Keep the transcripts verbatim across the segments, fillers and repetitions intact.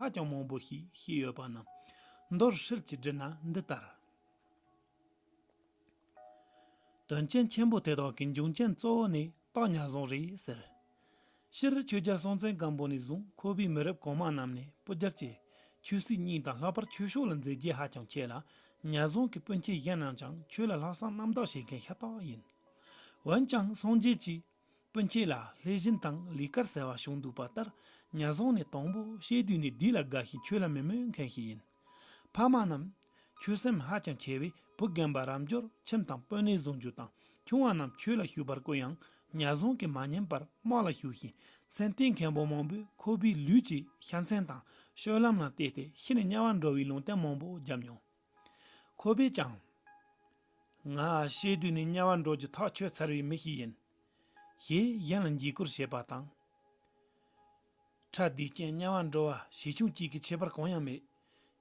ཧ་ཅང་མང་པོ་ཞིག་བཤད་ཡོད་པ་རྣམས་མདོར་བསྲེས་ཀྱིས་བསྒྲིལ་ན་འདི་ལྟར། དོན་རྐྱེན་ཆེན་པོ་དེ་དག་གི་འབྱུང་རྐྱེན་གཙོ་བོ་ནི་སྟག་ཉ་བཟང་རེད་ཟེར། སྤྱིར་ཆོས་རྒྱལ་སྲོང་བཙན་སྒམ་པོ་ནས་བཟུང་ཁོ་པའི་མི་རབས་གོང་མ་རྣམས་ནས་སྤུ་རྒྱལ་གྱི་ཆོས་སྲིད་གཉིས་དང་ལྷག་པར་ཆོས་ཕྱོགས་ལ་མཛད་རྗེས་ཧ་ཅང་ཆེ་ལ། ཉ་བཟང་གི་སྤུན་མཆེད་གཞན་རྣམས་ཀྱང་ཆོས་ལ་ལྷག་བསམ་རྣམ་དག་བྱེད་མཁན་ཤ་སྟག་ཡིན། འོན་ཀྱང་སངས་རྒྱས་ཀྱི་སྤུན་མཆེད་ལ་ལྷས་བྱིན་དང་ལས་དཀར་ཟེར་བ་བྱུང་འདུག་པ་ལྟར། ཉ་བཟང་ནས་དང་པོ་བཤད་དུས་ནས་སྡིག་ལ་དགའ་ཞིང་ཆོས་ལ་མི་མོས་མཁན་ཞིག་ཡིན། ཕ་མ་རྣམས་ཆོས་སེམས་ཧ་ཅང་ཆེ་བས་བུ་རྒན་པ་རབ་འབྱོར་ཁྱིམ་དང་དཔོན་གནས་བཟུང་རྒྱུ་དང་ཆུང་བ་རྣམས་ཆོས་ལ་ཞུགས་པར་བསྐུལ་ཡང་། ཉ་བཟང་གིས་མ་ཉན་པར་དམག་ལ་ཞུགས་ཤིང་མཚན་ལྟས་མཁན་པོ་མང་པོས་ཁོ་པའི་ལུས་ཀྱི་ཤ་མཚན་དང་སྤྱོད་ལམ་ལ་བལྟས་ཏེ་ཤི་ནས་དམྱལ་བར་འགྲོ་བའི་ལུང་བསྟན་མང་པོ་བརྒྱབ་མྱོང་། ཁོ་པས་ཀྱང་། ང་བཤད་དུས་ནས་དམྱལ་བར་འགྲོ་རྒྱུ་ཐག་ཆོད་ཚར་བའི་མི་ཞིག་ཡིན། ཞེས་གཞན་ལ་འཇིགས་སྐུལ་བྱེད་པ་དང་། ཁྲ་སྡིག་ཅན་དམྱལ་བར་འགྲོ་བ་ཞེ་ཆུང་གཅིག་གི་ཁྱད་པར་གང་ཡང་མེད།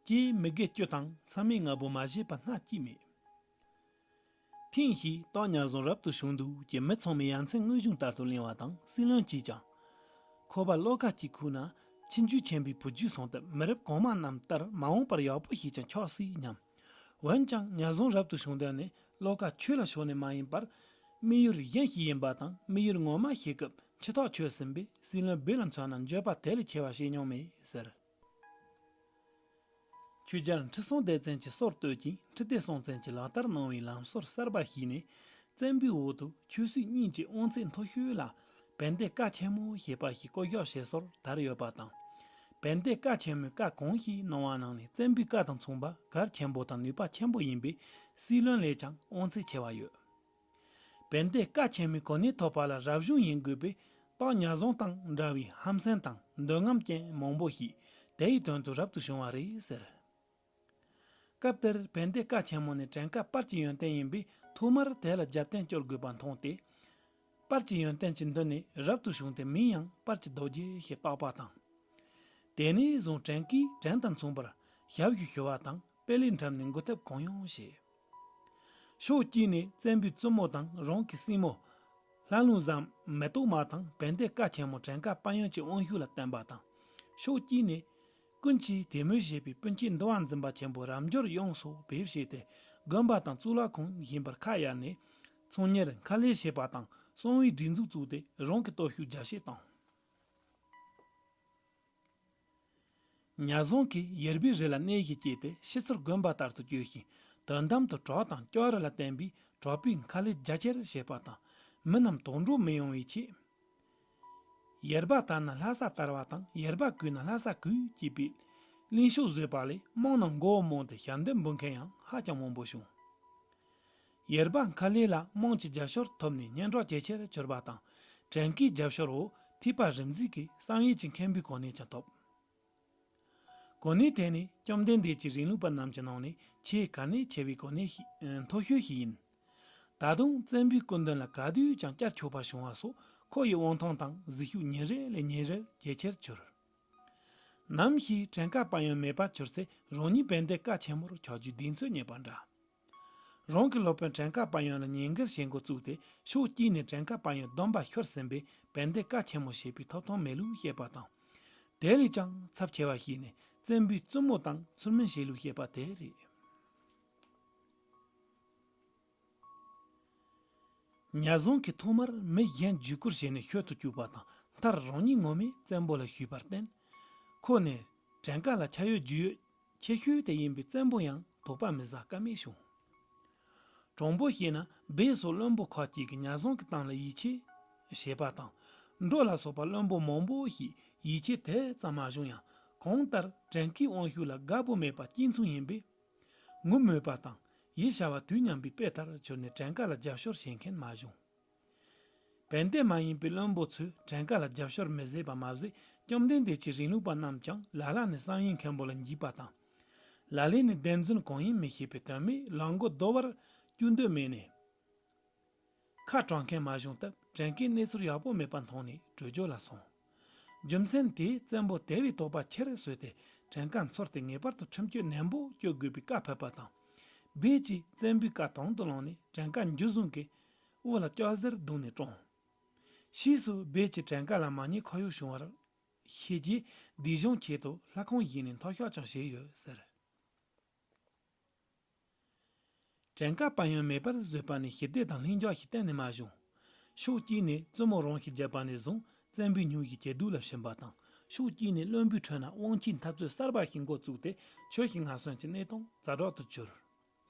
ཅེས་མི་དགེ་བཅུ་དང་མཚམས་མེད་ལྔ་པོ་མ་བྱས་པ་སྣ་གཅིག་མེད། ཐེངས་ཤིག་སྟག་ཉ་བཟང་རབ་ཏུ་བྱུང་འདུག་ཅེས་མི་ཚང་མས་ཡ་མཚན་དངོས་བྱུང་ལྟར་དུ་གླེང་བ་དང་སྲིད་བློན་གྱིས་ཀྱང་། ཁོ་པ་བློ་དཀར་གྱི་ཁུག་ན་ཆུང་ཆུང་ཆེན་པོའི་བུ་རྒྱུད་སོང་སྟབས་མི་རབས་གོང་མ་རྣམས་ལྟར་མ་འོངས་པར་ཡག་པོ་ཞིག་ཀྱང་ཆགས་སྲིད་སྙམ། འོན་ཀྱང་ཉ་བཟང་རབ་ཏུ་བྱུང་དོན་ནི་བློ་དཀར་ཆོས་ལ་ཕྱོགས་ནས་མ་ཡིན་པར། དམིགས་ཡུལ་གཞན་ཞིག་ཡིན་པ་དང་དམིགས་ཡུལ་ངོ་མ་ཤེས་སྐབས་ཕྱི་ཐག་ཆོད་ཟིན་པས་སྲིད་བློན་སྦས་ལ་མཚོན་ན་འགྱོད་པ་དེ་ལས་ཆེ་བ་བྱེད་མྱོང་མེད་ཟེར། ཆོས་རྒྱལ་ཁྲི་སྲོང་ལྡེ་བཙན་གྱིས་སྲོལ་བཏོད་ཅིང་ཁྲི་ལྡེ་སྲོང་བཙན་གྱིས་ལག་བསྟར་གནང་བའི་ལམ་སྲོལ་གསར་པ་ཞིག་ནི། བཙན་པོའི་འོག་ཏུ་ཆོས་སྲིད་གཉིས་ཀྱི་དབང་ཚད་མཐོ་ཤོས་ལ། བན་དེ་བཀའ་ཆེན་མོ་ཞེས་པ་ཞིག་བསྐོ་གཞག་བྱས་སྲོལ་དར་ཡོད་པ་དང་། བན་དེ་བཀའ་ཆེན་མོའི་བཀའ་གང་ཞིག་གནང་བ་ནང་ནས་བཙན་པོའི་བཀའ་དང་མཚུངས་པ་གལ་ཆེན་པོ་དང་ནུས་པ་ཆེན་པོ་ཡིན་པས་སྲིད་བློན་ལས་ཀྱང་དབང་ཚད་ཆེ་བ་ཡོད། བན་དེ་བཀའ་ཆེན་མོའི་གོ་གནས་ཐོབ་པ་ལ་རབ་བྱུང་ཡིན་དགོས་པས་སྟག་ཉ་བཟང་དང་འདྲ་བའི་ཧམ་སེམས་དང་འདོད་རྔམ་ཅན་མང་པོ་ཞིག་དེའི་དོན་དུ་རབ་ཏུ་བྱུང་བ་རེད་ཟེར། སྐབས་དེར་བན་དེ་བཀའ་ཆེན་མོ་ནི་བྲན་ཀ་པར་གྱི་ཡོན་ཏན་ཡིན་པས་ཐོག་མར་དེ་ལ་རྒྱབ་རྟེན་སྐྱོར་དགོས་པ་མཐོང་སྟེ། པར་གྱི་ཡོན་ཏན་གྱི་མདུན་ནས་རབ་ཏུ་བྱུང་སྟེ་མིང་ཡང་པར་གྱི་རྡོ་རྗེ་ཞེས་བཏགས་པ་དང་། དེ་ནས་བཟུང་བྲན་ཀས་བྲན་དང་མཚུངས་པར་ཞབས་ཞུ་ཞུ་བ་དང་དཔེ་ལེགས་འཁྲབ་ནས་འགོ་ཐབས་གང་ཡོང་བྱས། ཕྱོགས་གཅིག་ནས་བཙན་པོའི་བཙུན་མོ་དང་རང་གི་སྲིང་མོ། ལྷ་ལུང་བཟའ་མེ་ཏོག་མ་དང་བན་དེ་བཀའ་ཆེན་མོ་བྲན་ཀ་དཔལ་ཡོན་གྱི་དབང་ཤུགས་ལ་བརྟེན་པ་དང་། ཕྱོགས་གཅིག་ནས། ཀུན་གྱིས་དད་མོས་བྱེད་པའི་སྤུན་མཆེད་འདུལ་བ་འཛིན་པ་ཆེན་པོ་རབ་འབྱོར་ཡོངས་སུ་བེད་སྤྱད་དེ་དགོན་པ་དང་གཙུག་ལག་ཁང་བཞེངས་པར་ཁ་གཡར་ནས་ཚོང་གཉེར་མཁར་ལས་བྱེད་པ་དང་གསང་བའི་སྒྲིག་འཛུགས་བཙུགས་ཏེ་རང་གི་སྟོབས་ཤུགས་རྒྱ་སྐྱེད་བཏང་། ཉ་བཟང་གིས་ཡེར་པའི་རི་ལ་གནས་གཞི་བསྐྱེད་དེ་ཕྱི་ཚུལ་དགོན་པ་ལྟར་དུ་བཅོས་ཤིང་དོན་དམ་དུ་བྲག་དང་ལྕགས་རི་ལ་བརྟེན་པའི་བྲག་ཕུག་མཁར་ལས་རྒྱ་ཆེར་བྱས་པ་དང་མི་རྣམས་དོགས་འདྲོག་མི་ཡོང་བའི་ཆེད། ཡེར་པ་དར་ན་ལྷ་ས་དར་བ་དང་ཡེར་པ་རྒུད་ན་ལྷ་ས་རྒུད་ཅེས་པའི་གླེང་ཕྱོགས་བཟོས་པ་ལས་དམངས་རྣམས་མགོ་བོ་རྨོངས་ཏེ་ཞབས་འདེགས་འབུལ་མཁན་ཡང་ཧ་ཅང་མང་པོ་བྱུང་། ཡེར་པ་མཁར་ལས་ལ་དམངས་ཀྱི་རྒྱབ་སྐྱོར་ཐོབ་ནས་སྙན་གྲགས་ཇེ་ཆེར་གྱུར་པ་དང་བྲན་ཀའི་རྒྱབ་སྐྱོར་འོག་ཐེག་པ་རིམ་འཛེགས་ཀྱི་བསམ་ཡས་ཀྱི་མཁན་པོའི་གོ་གནས་ཀྱང་ཐོབ། གོ་གནས་དེ་ནི་བཅོམ་ལྡན་འདས་ཀྱི་རིང་ལུགས་པ་རྣམས་ཀྱི་ནང་ནས་ཆེས་གལ་གནད་ཆེ་བའི་གོ་གནས་ཤིག་ཨ། མཐོ་ཤོས་ཤིག་ཡིན། ད་དུང་བཙན་པོའི་སྐུ་མདུན་ལ་ག་དུས་ཀྱང་བཅར་ཆོག་པ་བྱུང་བ་སོགས་ཁོ་ཡི་དབང་ཐང་དང་གཟིགས་ཤུགས་ཉིན་རེ་ལས་ཉིན་རེར་ཇེ་ཆེར་གྱུར། ནམ་ཞིག་བྲན་ཀ་དཔལ་ཡོན་མེད་པར་གྱུར་ཚེ་རང་ཉིད་བན་དེ་བཀའ་ཆེན་མོར་ཆགས་རྒྱུའི་གདེང་ཚོད་རྙེད་པ་འདྲ། རང་གི་སློབ་དཔོན་བྲན་ཀ་དཔལ་ཡོན་ལ་ཉེས་འགེལ་བྱེད་འགོ་བཙུགས་ཏེ་ཕྱོགས་གཅིག་ནས་བྲན་ཀ་དཔལ་ཡོན་སྡོམ་པ་ཤོར་ཟིན་པས་བན་དེ་བཀའ་ཆེན་མོ་ཞེས་པའི་ཐོབ་ཐང་མེད་ལུགས་བཤད་པ་དང་། དེ་ལས་ཀྱང་ཚབས་ཆེ་བ་ཞིག་ནི་བཙན་པོའི་བཙུན་མོ་དང་ཚུལ་མིན་བྱེད་ལུགས་བཤད་པ་དེ་རེད། ཉ་བཟང་གིས་ཐོག་མར་མི་གཞན་བརྒྱུད་བསྐུར་བྱས་ནས་ཤོད་དུ་བཅུག་པ་དང་མཐར་རང་ཉིད་ངོ་མས་བཙན་པོ་ལ་ཞུས་པར་བརྟེན། ཁོ་ནི་བྲན་ཀ་ལ་ཆ་ཡོད་རྒྱུས་ཡོད་ཆེ་ཤོས་དེ་ཡིན་པས་བཙན་པོ་ཡང་དོགས་པ་མི་ཟ་ཀ་མེད་བྱུང་། དྲང་པོ་བཤད་ན་སྦས་སོགས་བློན་པོ་ཁག་ཅིག་གིས་ཉ་བཟང་གི་གཏམ་ལ་ཡིད་ཆེས་བྱེད་པ་དང་། འབྲོ་ལ་སོགས་པ་བློན་པོ་མང་པོ་ཞིག་ཡིད་ཆེས་དེ་ཙམ་མ་བྱུང་ཡང་གང་ལྟར་བྲན་ཀའི་དབང་ཤུགས་ལ་དགའ་པོ་མེད་པ་གཅིག་མཚུངས་ཡིན་པས། ངུ་མོས་པ་དང་ཡིད་བྱ་བ་དུས་མཉམ་པའི་དཔེ་ལྟར་གྱུར་ནས་བྲན་ཀ་ལ་རྒྱབ་སྐྱོར་བྱེད་མཁན་མ་བྱུང་། བན་དེ་མ་ཡིན་པའི་བློན་པོ་ཚོས་བྲན་ཀ་ལ་རྒྱབ་སྐྱོར་མི་བྱེད་པ་མ་ཟད་བཅོམ་ལྡན་འདས་ཀྱི་རིང་ལུགས་པ་རྣམས་ཀྱང་ལ་ལ་ནས་བསམ་ཡས་མཁན་པོ་ལ་འཇིགས་པ་དང་། ལ་ལས་ནས་བདེན་རྫུན་གང་ཡིན་མི་ཤེས་པའི་དོན་མེད་ལག་མགོ་རྡོལ་བར་བཅུག་འདོད་མེད་ནས། ཁ་དྲང་མཁན་མ་བྱུང་སྟབས་བྲན་ཀས་གནས་ཚུལ་ཡག་པོ་མེད་པ་མཐོང་ནས་བྲོས་བྱོལ་ལ་སོང་། རྒྱུ་མཚན་དེས་བཙན་པོ་དེ་བས་དོགས་པ་ཆེར་ཟོས་ཏེ་བྲན་ཀ་འཚོལ་ཏེ་ངེས་པར་དུ་ཁྲིམས་གཅོད་ནན་པོ་གཅོད་དགོས་པའི་བཀའ་ཕབ་པ་དང་། སྦས་ཀྱིས་བཙན་པོའི་བཀའ་དང་དུ་བླངས་ནས་བྲན་ཀ་འཇུ་བཟུང་གིས་དབུ་ལ་ལྕགས་གཟེར་བརྡུངས་ནས་བཀྲོངས། ཕྱིས་སུ་སྦས་ཀྱིས་བྲན་ཀ་ལ་མ་ཉེས་ཁ་གཡོགས་བྱུང་བར་ ཤེས་རྗེས་སྡིག་གཞུང་ཆེད་དུ་ལྷ་ཁང་བཞེངས་ནས་མཐོལ་བཤགས་ཀྱང་བྱས་ཡོད་ཟེར། བྲན་ཀ་དཔལ་ཡོན་མེད་པར་བཟོས་པ་ནི་ཞི་བདེ་དང་ལྷིང་འཇགས་ཤིག་གཏན་ནས་མ་བྱུང་། ཕྱོགས་གཅིག་ནས་བཙུན་མོ་རང་ཤི་བརྒྱབ་པ་ནས་བཟུང་བཙན་པོའི་སྙུང་གཞི་ཇེ་སྡུག་ལ་ཕྱིན་པ་དང་། ཕྱོགས་གཅིག་ནས་བློན་པོའི་ཁྲོད་ན་དབང་ཆའི་འཐབ་རྩོད་གསར་པ་ཞིག་འགོ་བཙུགས་ཏེ། ཆོས་ཞིག་ངན་སོང་གྱི་གནས་སྟངས་ཛ་དྲག་ཏུ་གྱུར།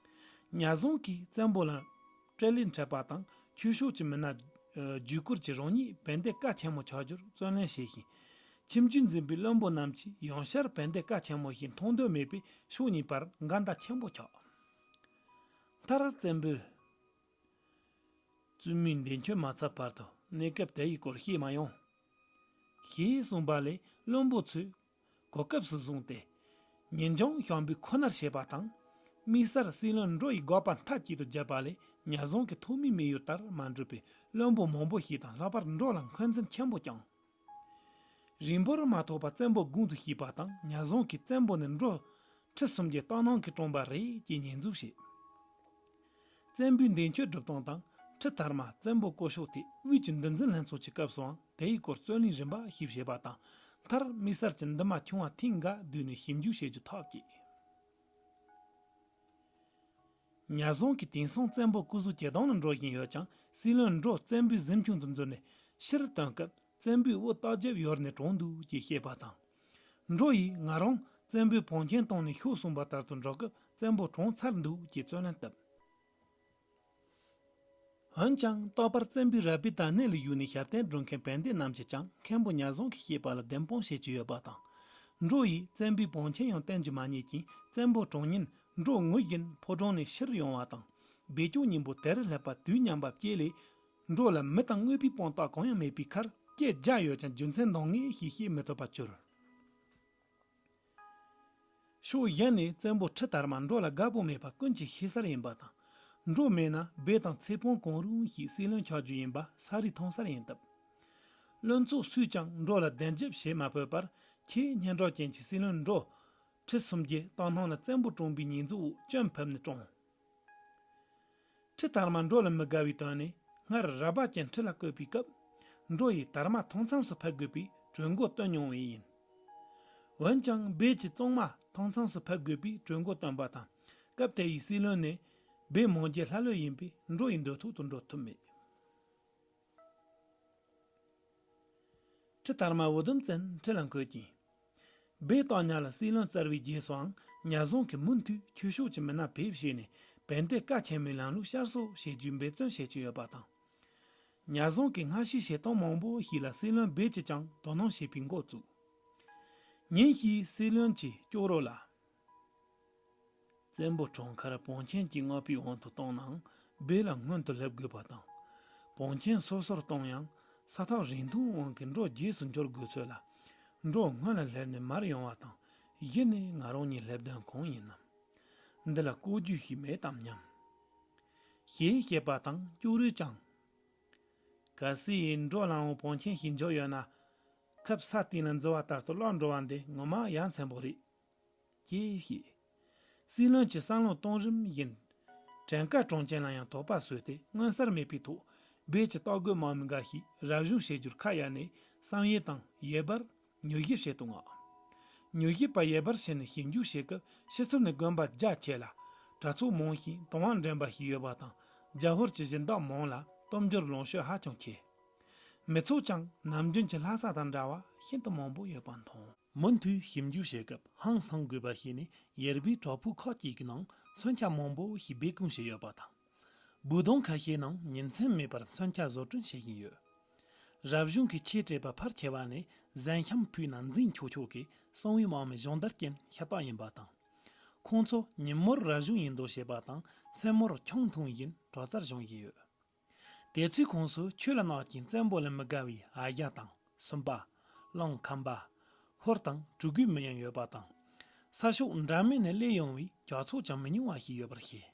ཉ་བཟང་གིས་བཙན་པོ་ལ་སྤྲེལ་ལད་འཕྲད་པ་དང་། ཆོས་ཕྱོགས་ཀྱི་མི་སྣ་བརྒྱུད་སྐུར་གྱིས་རང་ཉིད་བན་དེ་བཀའ་ཆེན་མོ་ཆགས་རྒྱུར་བརྩོན་ལེན་བྱས་ཤིང་། ཁྱིམ་རྒྱུད་འཛིན་པའི་བློན་པོ་རྣམས་ཀྱིས་ཡང་བསྐྱར་བན་དེ་བཀའ་ཆེན་མོ་ཞིག་མཐོང་འདོད་མེད་པས། ཕྱོགས་གཉིས་བར་འགལ་ཟླ་ཆེན་པོ་ཆགས། མཐར་བཙན་པོས། བཙུན་མོའི་མདུན་མཆོད་མ་ཚར་བར་དུ་གནས་སྐབས་དེ་ཡི་སྐོར་བཤད་མ་ཡོང་། ཞེས་གསུངས་པ་ལས་བློན་པོ་ཚོས་གོ་སྐབས་སུ་བཟུང་སྟེ། ཉིན་ལྗང་ཤམ་བུའི་ཁོ་ནར་བྱས་པ་དང་། དམིགས་བསལ་སྲིད་བློན་འབྲོ་ཡི་དགག་པ་མཐའ་གཅིག་ཏུ་བརྒྱབ་པ་ལས། ཉ་བཟང་གི་ཐོག་མའི་དམིགས་ཡུལ་ལྟར་མ་འགྲུབ་པས། བློན་པོ་མང་པོ་ཞིག་དང་། ལྷག་པར་འབྲོ་ལ་འཁོན་འཛིན་ཆེན་པོ་བསྐྱངས། རིང་པོར་མ་ཐོགས་པར་བཙན་པོ་དགུང་དུ་གཤེགས་པ་དང་། ཉ་བཟང་གིས་བཙན་པོ་ནི་འབྲོ་ཁྲི་སུམ་བརྒྱའི་སྟག་སྣ་གིས་བཀྲོངས་པ་རེད་ཅེས་ཉེས་འཛུགས་བྱས། བཙན་པོའི་མདུན་མཆོད་སྒྲུབ་སྟངས་དང་། ཁྲི་དར་མ་བཙན་པོ་བསྐོ་ཕྱོགས་ཐད་དབུས་ཀྱི་འདུལ་འཛིན་ལྷན་ཚོགས་ཀྱི་སྐབས་སུའང་དེ་ཡི་སྐོར་རྩོད་གླེང་རིམ་པ་ཞིག་བྱས་པ་དང་། མཐར་དམིགས་བསལ་གྱི་འདུན་མ་ཆུང་བ་ཐེངས་འགའ་བསྡུས་ནས་ཞིབ་འཇུག་བྱེད་རྒྱུ་ཐག་བཅད། ཉ་བཟང་གིས་དེང་སང་བཙན་པོ་སྐུ་གཟུགས་ཇེ་དྭངས་ལ་འགྲོ་བཞིན་ཡོད་ཀྱང་། སྲིད་བློན་འབྲོ་བཙན་པོའི་གཟིམ་ཆུང་དུ་འཛུལ་ནས་ཕྱིར་བཏོན་སྐབས། བཙན་པོས་འུ་ལྟག་རྒྱབ་ཡོར་ནས་བཀྲོངས་འདུག་ཅེས་བཤད་པ་དང་། འབྲོ་ཡིས་ང་རང་བཙན་པོས་བང་ཆེན་བཏང་ནས་ཤོག་གསུངས་པ་ལྟར་དུ་འགྲོ་སྐབས་བཙན་པོ་གྲོངས་ཚར་འདུག་ཅེས་རྩོད་ལན་བཏབ། འོན་ཀྱང་རྟག་པར་བཙན་པོའི་རལ་པའི་དར་སྣེ་ལ་བཞུགས་ནས་ཞབས་བརྟན་སྒྲུབ་མཁན་བན་དེ་རྣམས་ཀྱིས་ཀྱང་མཁན་པོ་ཉ་བཟང་གིས་བཤད་པ་ལ་བདེན་དཔང་བྱེད་ཀྱི་ཡོད་པ་དང་། འབྲོ་ཡིས་བཙན་པོའི་བང་ཆེན་ཡང་བསྟན་རྒྱུ་མ་རྙེད་ཅིང་། བཙན་པོ་གྲོངས་ཉིན་འབྲོ་ངུ་བཞིན་ཕོ་བྲང་ནས་ཕྱིར་ཡོང་བ་དང་། སྦས་སྐྱོང་སྙིང་པོ་དེར་སླེབས་པ་དུས་མཉམ་པ་སྐྱེས་ལས། འབྲོ་ལ་མི་དང་དངོས་པོའི་དཔང་རྟགས་གང་ཡང་མེད་པའི་ཁར། སྐད་རྒྱག་ཡོད་ཀྱང་རྒྱུ་མཚན་འདང་ངེས་ཤིག་བཤད་མི་ཐུབ་པར་གྱུར། ཕྱོགས་གཞན་ནས་བཙན་པོ་ཁྲི་དར་མ་འབྲོ་ལ་དགའ་པོ་མེད་པ་ཀུན་གྱིས་ཤེས་གསལ་ཡིན་པ་དང་། འབྲོ་མེད་ན་སྦས་དང་ཚེ་སྤོང་གང་རུང་ཞིག་སྲིད་བློན་ཆགས་རྒྱུ་ཡིན་པ་ས་རིས་མཐོང་གསལ་ཡིན་སྟབས། བློན་ཚོགས་སུས་ཀྱང་འབྲོ་ལ་བདེན་འཇོག་བྱེད་མ་ཕོད་པར། ཁྱེད་སྙན་གྲགས་ཅན་གྱི་སྲིད་བློན་འབྲོ། ཁྲི་སུམ་བརྒྱའི་སྟག་སྣ་ལ་བཙན་པོ་བཀྲོངས་པའི་ཉེས་འཛུགས་འོག་བཅོམ་ཕབ་ནས་བཀྲོངས། ཁྲི་དར་མ་འབྲོ་ལ་མི་དགའ་བའི་དོན་ནས་སྔར་རལ་པ་ཅན་ཁྲི་ལ་བསྐོས་པའི་སྐབས། འབྲོ་ཡིས་དར་མ་མཐོང་མཚམས་སུ་ཕབ་དགོས་པའི་གྲོས་འགོ་བཏོན་མྱོང་བས་ཡིན། འོན་ཀྱང་སྦས་ཀྱིས་གཙང་མ་མཐོང་མཚམས་སུ་ཕབ་དགོས་པའི་གྲོས་འགོ་བཏོན་པ་དང་། སྐབས་དེ་ཡི་སྲིད་བློན་ནི་སྦས་མང་རྒྱལ་ལྷ་ལོད་ཡིན་པས། འབྲོ་ཡི་འདོད་ཐོག་ཏུ་འགྲོ་ཐུབ་མེད། ཁྲི་དར་མ་འུ་དུམ་བཙན་ཁྲི་ལ་འཁོད་ཅིང་། སྦས་སྟག་ཉ་ལ་སྲིད་བློན་བསྩལ་བའི་རྗེས་སུའང་ཉ་བཟང་གིས་མུ་མཐུད་ཆོས་ཕྱོགས་ཀྱི་མི་སྣ་ཕེབས་བྱས་ནས་བན་དེ་བཀའ་ཆེན་མོའི་ལམ་ལུགས་བསྐྱར་གསོ་བྱེད་རྒྱུའི་འབད་བརྩོན་བྱེད་ཀྱི་ཡོད་པ་དང་། ཉ་བཟང་གིས་སྔ་ཕྱིའི་བྱེད་སྟངས་མང་པོ་ཞིག་ལ་སྲིད་བློན་སྦས་ཀྱིས་ཀྱང་དོ་སྣང་བྱེད་པའི་འགོ་བཙུགས། ཉིན་ཞིག་སྲིད་བློན་གྱིས་ཅོག་རོ་ལ། བཙན་པོ་གྲོངས་ཁར་བང་ཆེན་གྱི་མངགས་པའི་དབང་དུ་བཏང་ནའང་སྦས་ལ་སྔོན་དུ་སླེབས་དགོས་པ་དང་། བང་ཆེན་སོ་སོར་གཏོང་ཡང་ས་ཐག་རིང་ཐུང་དབང་གིས་འབྲོ་རྗེས་སུ་འབྱོར་དགོས་ཚོད་ལ། འབྲོ་སྔོན་ལ་སླེབས་ནས་མར་ཡོང་བ་དང་། གཞི་ནས་ང་རང་གཉིས་སླེབས་དོན་གང་ཡིན་ནམ། འདི་ལ་ལྐོག་ཇུས་ཤིག་མེད་དམ་སྙམ། ཞེས་བཤད་པ་དང་ཅོག་རོས་ཀྱང་། གལ་སྲིད་འབྲོ་ལའང་བང་ཆེན་ཞིག་འབྱོར་ཡོད་ན། ཁབ་ས་སྟེང་ལ་འཛུལ་བ་ལྟར་དུ་ལོག་འགྲོ་བ་འདི་ངོ་མ་ཡ་མཚན་པོ་རེད། ཅེས་བཤད། སྲིད་བློན་གྱིས་བསམ་བློ་གཏོང་རིམ་བཞིན། བྲན་ཀ་གྲོང་ཁྱེར་ལ་ཡང་དོགས་པ་ཟོས་ཏེ་མངོན་གསལ་མེད་པའི་ཐོག་སྦས་ཀྱི་སྟག་རྒོད་དམག་མི་འགའ་ཞིག་རབ་བྱུང་བྱེད་རྒྱུར་ཁ་གཡར་ནས་བསམ་ཡས་དང་ཡེ་སྦར། མྱུལ་ཞིབ་བྱེད་དུ་མངགས། མྱུལ་ཞིབ་པ་ཡེ་སྦར་ཕྱིན་ནས་ཞིབ་འཇུག་བྱེད་སྐབས་ཕྱི་ཚུལ་ནས་དགོན་པ་རྒྱ་ཆེ་ལ། གྲྭ་ཚོགས་མང་ཞིང་དུང་བ་འདྲེན་པ་ཞིག་ཡོད་པ་དང་རྒྱ་ཧོར་གྱི་སྦྱིན་བདག་མང་ལ་སྟོབས་འབྱོར་ལོངས་སྤྱོད་ཧ་ཅང་ཆེ། མི་ཚོགས་ཀྱང་ནམ་རྒྱུན་གྱི་ལྷ་ས་དང་འདྲ་བ་ཤིན་ཏུ་མང་པོ་ཡོད་པ་མཐོང་། མུ་མཐུད་ཞིབ་འཇུག་བྱེད་སྐབས་ཧང་སང་དགོས་པ་ཞིག་ནི་ཡེར་པའི་བྲག་ཕུག་ཁག་ཅིག་གི་ནང་མཚོན་ཆ་མང་པོ་ཞིག་སྦས་སྐུང་བྱས་ཡོད་པ་དང་། སྦུག་དོང་ཁ་ཤས་ནང་ཉིན་མཚན་མེད་པར་མཚོན་ཆ་བཟོ་སྐྲུན་བྱེད་བཞིན་ཡོད། རབ་བྱུང་གི་ཆས་སྤྲས་པ་ཕལ་ཆེ་བ་ནི་གཟན་ཤམ་ཕུད་ན་འཛིང་ཆོག་ཆོག་གི་གསང་བའི་དམག་མི་སྦྱོང་བརྡར་ཅན་ཤ་སྟག་ཡིན་པ་དང་། ཁོང་ཚོ་ཉིན་མོར་རབ་བྱུང་ཡིན་མདོག་བྱེད་པ་དང་མཚན་མོར་ཆང་འཐུང་བཞིན་དྲག་རྩལ་སྦྱོང་བཞིན་ཡོད། དེ་ཚོའི་ཁོངས་སུ་ཆོས་ལ་གནག་ཅིང་བཙན་པོ་ལ་མི་དགའ་བའི་ཨ་ཞ་དང་སུམ་པ། གླང་ཁམ་པ། ཧོར་དང་གྲུ་གུའི་མི་ཡང་ཡོད་པ་དང་། ས་ཕྱོགས་འདྲ་མིན་ནས་སླེབས་ཡོང་བའི་ཇག་ཚོགས་ཀྱང་མི་ཉུང་བ་ཞིག་ཡོད་པར་བཤད།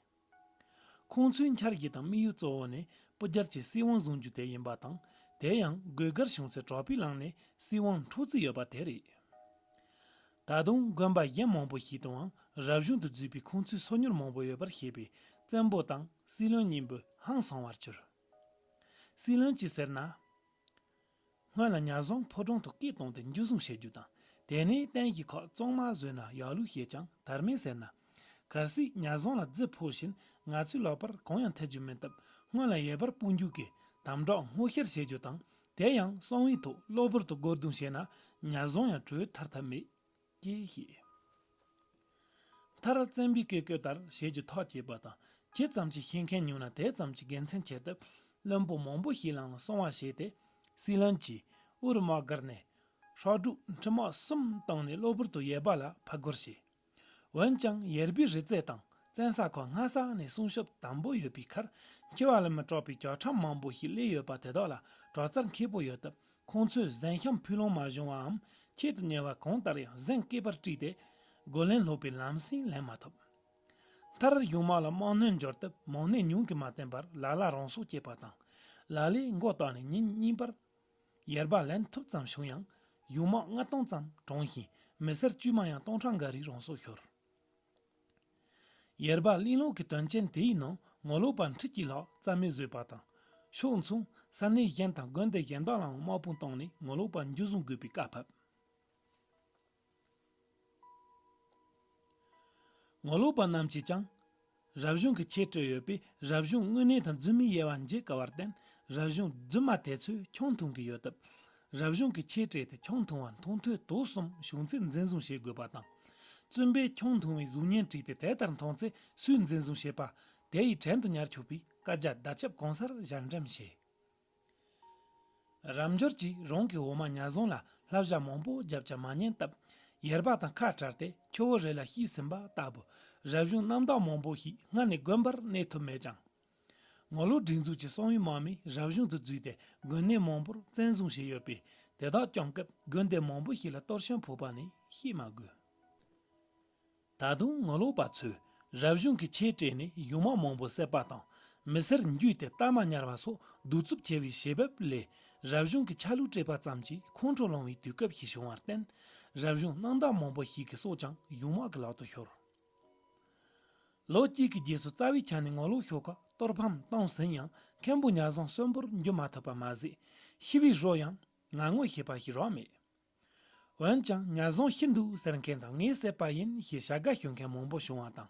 ཁོང་ཚོའི་འཆར་གཞི་དང་དམིགས་ཡུལ་གཙོ་བོ་ནི་སྤུ་རྒྱལ་གྱི་སྲིད་དབང་བཟུང་རྒྱུ་དེ་ཡིན་པ་དང་། དེ་ཡང་དགོས་གལ་བྱུང་ཚེ་དྲག་པོའི་ལམ་ནས་སྲིད་དབང་འཕྲོག་རྩིས་ཡོད་པ་དེ་རེད། ད་དུང་དགོན་པ་གཞན་མང་པོ་ཞིག་ཏུའང་རབ་བྱུང་དུ་བརྫུས་པའི་ཁོང་ཚོའི་སོ་ཉུལ་མང་པོ་ཡོད་པར་བཤད་པས་བཙན་པོ་དང་སྲིད་བློན་གཉིས་པོ་ཧང་སང་བར་གྱུར། སྲིད་བློན་གྱིས་ཟེར་ན། སྔོན་ལ་ཉ་བཟང་ཕོ་བྲང་དུ་སྐད་བཏང་སྟེ་འཇུ་བཟུང་བྱེད་རྒྱུ་དང་། དེ་ནས་བསྟན་བཞི་ཁག་གཙང་མ་བཟོས་ན་ཡག་ལུགས་བཤད་ཀྱང་དར་མེད་ཟེར་ན། གལ་སྲིད་ཉ་བཟང་ལ་རྫི་ཕོག་བཞིན་ང་ཚོའི་ལག་པར་གང་ཡང་ཐེབས་རྒྱུ་མིན་སྟབས། སྔོན་ལ་ཡལ་འབར་སྤུངས་རྒྱུ་གི་དམ་དྲག་སྔོག་བཤེར་བྱེད་རྒྱུ་དང་། དེ་ཡང་གསང་བའི་ཐོག་གློ་བུར་དུ་སྒོར་རྡུང་བྱས་ན་ཉ་བཟང་ཡང་བྲོས་ཐར་ཐབས་མེད། ཅེས་བཤད། མཐར་བཙན་པོའི་བཀས་བཀོད་ལྟར་བྱེད་རྒྱུ་ཐག་བཅད་པ་དང་། ཇི་ཙམ་གྱིས་ཤེས་མཁན་ཉུང་ན་དེ་ཙམ་གྱིས་དགེ་མཚན་ཆེ་སྟབས། བློན་པོ་མང་པོ་ཞིག་ལའང་གསང་བ་བྱས་ཏེ། སྲིད་བློན་གྱིས་དབུ་རུ་དམག་སྒར་ནས་ཧྲག་སྒྲུག་ཁྲི་དམག་གསུམ་བཏང་ནས་གློ་བུར་དུ་ཡལ་འབར་ལ་ཕར་རྒོལ་བྱས། འོན་ཀྱང་ཡེར་པའི་རི་རྩེ་དང་བཙན་ས་ཁག་སྔ་ས་ནས་སྲུང་སྐྱོབ་དམ་པོ་ཡོད་པའི་ཁར། འཆི་བ་ལས་མི་སྐྲག་པའི་བྱ་ཁྲག་མང་པོ་ཞིག་སླེབས་ཡོད་པ་དེ་དག་ལ་དྲག་རྩལ་མཁས་པོ་ཡོད་སྟབས། ཁོང་ཚོས་གཟན་ཤམ་ཕུག་ལུང་མ་བྱུང་བའམ་ཆེད་དུ་གཉེར་བ་གང་ལྟར་ཡང་གཟན་སྐེད་པར་དཀྲིས་ཏེ། རྒོལ་ལན་སློག་པའི་ལམ་སེང་ལེན་མ་ཐུབ། མཐར་གཞུང་དམག་ལ་དམག་སྣོན་འབྱོར་སྟབས་མང་ནད་ཉུང་གིས་མ་བསྟེན་པར་ལ་ལ་རང་སྲོག་བཅད་པ་དང་། ལ་ལས་མགོ་བཏགས་ནས་ཉིན་གཉིས་པར་ཡེར་པ་ལེན་ཐུབ་ཙམ་བྱུང་ཡང་། གཞུང་དམག་ལྔ་སྟོང་ཙམ་གྲོངས་ཤིང་། མི་སེར་དཀྱུས་མ་ཡང་སྟོང་ཕྲག་འགའ་རེ་རང་སྲོག་ཤོར། ཡེར་པ་གླིང་ལོག་གི་དོན་རྐྱེན་དེའི་ནང་ངོ་ལོག་པ་ཁྲི་གཅིག་ལྷག་རྩ་མེད་བཟོས་པ་དང་། ཕྱོགས་མཚུངས་ས་གནས་གཞན་དང་དགོན་སྡེ་གཞན་དག་ལའང་དམག་དཔུང་བཏང་ནས་ངོ་ལོག་པ་འཇུ་བཟུང་དགོས་པའི་བཀའ་ཕབ། ངོ་ལོག་པ་རྣམས་ཀྱིས་ཀྱང་རབ་བྱུང་གི་ཆས་སྤྲས་ཡོད་པས། རབ་བྱུང་དངོས་གནས་དང་རྫུན་མའི་དབྱེ་བ་འབྱེད་དཀའ་བར་བརྟེན། རབ་བྱུང་རྫུན་མ་དེ་ཚོས་ཆང་འཐུང་གི་ཡོད་སྟབས། རབ་བྱུང་གི་ཆས་སྤྲས་ཏེ་ཆང་འཐུང་བ་མཐོང་ཐོས་དོགས་གསུམ་བྱུང་ཚེ་འཛིན་བཟུང་བྱེད་དགོས་པ་དང་། བཙུན་པས་ཆང་འཐུང་བའི་གཟུགས་བརྙན་བྲིས་ཏེ་དེ་ལྟར་མཐོང་ཚེ་སུས་འཛིན་བཟུང་བྱེད་པ། དེ་ཡི་བྲན་དུ་ཉར་ཆོག་པའི་བཀའ་རྒྱ་བརྡ་ཁྱབ་གང་སར་སྦྱར་འགྲེམས་བྱས། རབ་འབྱོར་གྱིས་རང་གི་འོ་མ་ཉ་བཟང་ལ་བསླབ་བྱ་མང་པོ་བརྒྱབ་ཀྱང་མ་ཉན་སྟབས། ཡེར་པ་དང་ཁ་བྲལ་ཏེ་ཆུ་བོ་རི་ལ་ཤི་ཟིན་པ་ལྟ་བུ། རབ་བྱུང་རྣམ་དག་མང་པོ་ཞིག་སྔར་ནས་དགོན་པར་གནས་ཐུབ་མེད་ཀྱང་། ངོ་ལོག་སྒྲིག་འཛུགས་ཀྱི་གསང་བའི་དམག་མིས་རབ་བྱུང་དུ་བརྫུས་ཏེ་དགོན་གནས་མང་པོར་བཙན་བཟུང་བྱས་ཡོད་པས། དེ་དག་བསྐྱང་སྐབས་དགོན་སྡེ་མང་པོ་ཞིག་ལ་གཏོར་སྐྱོན་ཕོག་པ་ནི་བཤད་མ་དགོས། ད་དུང་ངོ་ལོག་པ་ཚོས་རབ་བྱུང་གི་ཆས་སྤྲས་ནས་གཞུང་དམག་མང་པོ་བསད་པ་དང་། མི་སེར་འཇུས་ཏེ་གཏའ་མ་ཉར་བ་སོགས་གདུག་རྩུབ་ཆེ་བའི་བྱེད་བབ་ལས། རབ་བྱུང་གི་ཆ་ལུགས་སྤྲས་པ་ཙམ་གྱིས་ཁོང་ཁྲོ་ལངས་པའི་དུས་སྐབས་ཤིག་བྱུང་བར་བརྟེན། རབ་བྱུང་རྣམ་དག་མང་པོ་ཞིག་གི་སྲོག་ཀྱང་གཞུང་དམག་གི་ལག་ཏུ་ཤོར། ལོ་གཅིག་གི་རྗེས་སུ་རྩ་བའི་ཆ་ནས་ངོ་ལོག་ཤོག་ཁག་གཏོར་ཕམ་བཏང་ཟིན་ཡང་། མཁན་པོ་ཉ་བཟང་གསོན་པོར་འགྱུར་མ་ཐུབ་པ་མ་ཟད། ཤི་བའི་རོ་ཡང་ངར་ངོ་ཤེས་པ་ཞིག་རག་མེད། འོན་ཀྱང་ཉ་བཟང་ཤི་འདུག་ཟེར་མཁན་དང་ངས་བསད་པ་ཡིན་ཞེས་བྱ་དགའ་ཞུ་མཁན་མང་པོ་བྱུང་བ་དང་།